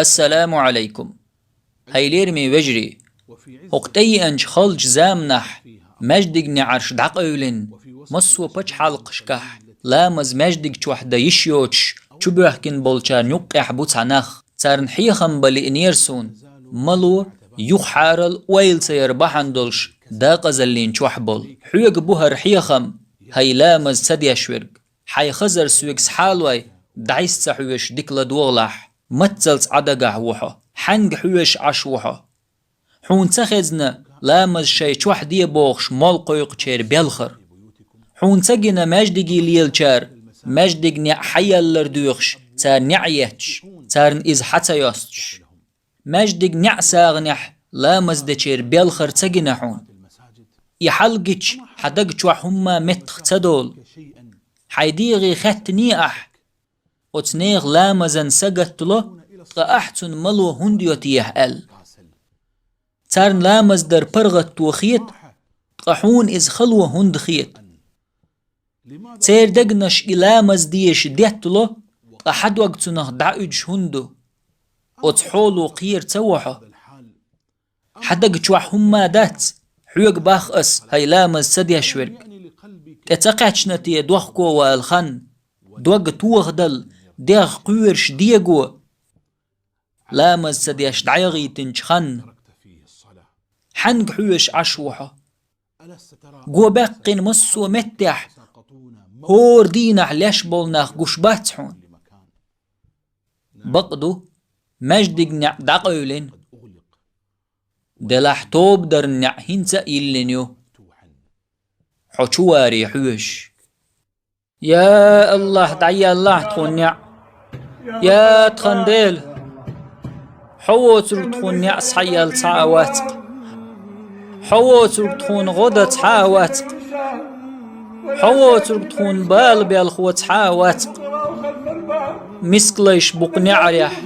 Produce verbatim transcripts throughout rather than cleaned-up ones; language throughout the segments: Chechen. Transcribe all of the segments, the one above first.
Ассаламу Ӏалайкум. Хьай лераме вежарий, хӀокху тӀееанчу халчу заманахь маьждиг неӀарш дӀакъевлина, массо а пачхьалкхашкахь ламаз маьждиг чохь дан йиш йоцуш чубоьхкина болчарна юккъехь бу цхьа нах. Царна хьехам бан лиънера суна, мало юхахьарал ойла ца яр бахьана долуш дакъазаллин чохь болу. Хьоьга бу хӀара хьехам, хӀай ламаз ца деш верг. Хьайн хазар соьга схьалой, дӀасса ца хьоьжуш дика ладогӀалахь, маццалц Ӏа дагахь ву хьо, хьаьнга хьоьжуш Ӏаш ву хьо. Хьуна ца хезна, ламаз шайн чохь де бохуш, молла кхойкхучеран белхар. Хьуна ца гина, маьждиге лелачара маьждиг неӀ хьаяллар доьхуш, цара неӀ етташ, царна иза хьа ца йостуш. Маьждиг неӀ сагӀанехь ламаз дечеран белхар ца гина хьуна. И хьал гича, хьан даг чохь хӀумма меттах ца долу. Хьайн дегӀе хеттане ахь, оцу нехан ламазан са гаттало, ткъа ахь цунна мало хӀунда йо техьа аьлла. Царна ламаз дар паргӀато хета, ткъа хьуна иза хало хӀунда хета? Церан дегнаш и ламаз дезаш деттало, ткъа хьан дог цунах дӀауьдуш хӀунда ду? Оцу хьоло кхера ца во хьо. Хьан даг чохь хӀумма дац, хьоьга боху ас, хӀай ламаз ца деш верг. ТӀе ца кхаьчна те дохко вала хан, дог тохадала, дегӀ кхоьруш дего, ламаз ца деш дӀаяхийтинчу ханна? Хьаьнга хьоьжуш Ӏаш ву хьо? Го баьккхина массо а меттехь, хӀора дийнахь леш болу нах гуш бац хьуна. Бакъ ду, маьждиг неӀ дӀакъевлина. Делахь тоба даран неӀ хӀинца а йиллина ю. Хьо чу варе хьоьжуш. Я АллахӀ, дӀаяллахь тхуна неӀ! Я тхан Дела! Хьо воцург тхуна неӀ схьаелла цхьа а вац-кх. Хьо воцург тхуна гӀо дан цхьа а вац-кх. Хьо воцург тхуна бала белхо цхьа а вац-кх. Мискалайш бу-кх неӀарехь.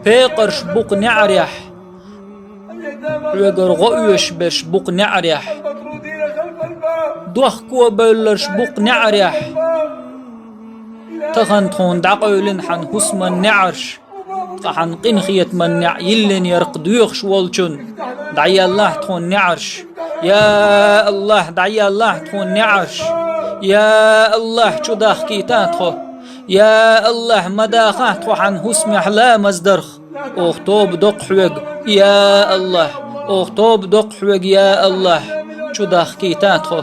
Пекъарш бу-кх неӀарехь. Хьоьгара гӀо оьшуш берш бу-кх неӀарехь. Дохко бевлларш бу-кх неӀарехь. Тахана тхуна дӀакъевлина хьан хӀусаман неӀарш, ткъа хьан къинхетаман неӀ йиллина яра-кх доьхуш волчунна. ДӀаяллахь тхуна неӀарш! Я АллахӀ, дӀаяллахь тхуна неӀарш! Я АллахӀ, чудахкийта тхо! Я АллахӀ, ма дахахь тхо хьан хӀусамехь ламаз дарх! Оха тоба до-кх хьоьга, я АллахӀ! Оха тоба до-кх хьоьга, я АллахӀ! Чудахкийта тхо!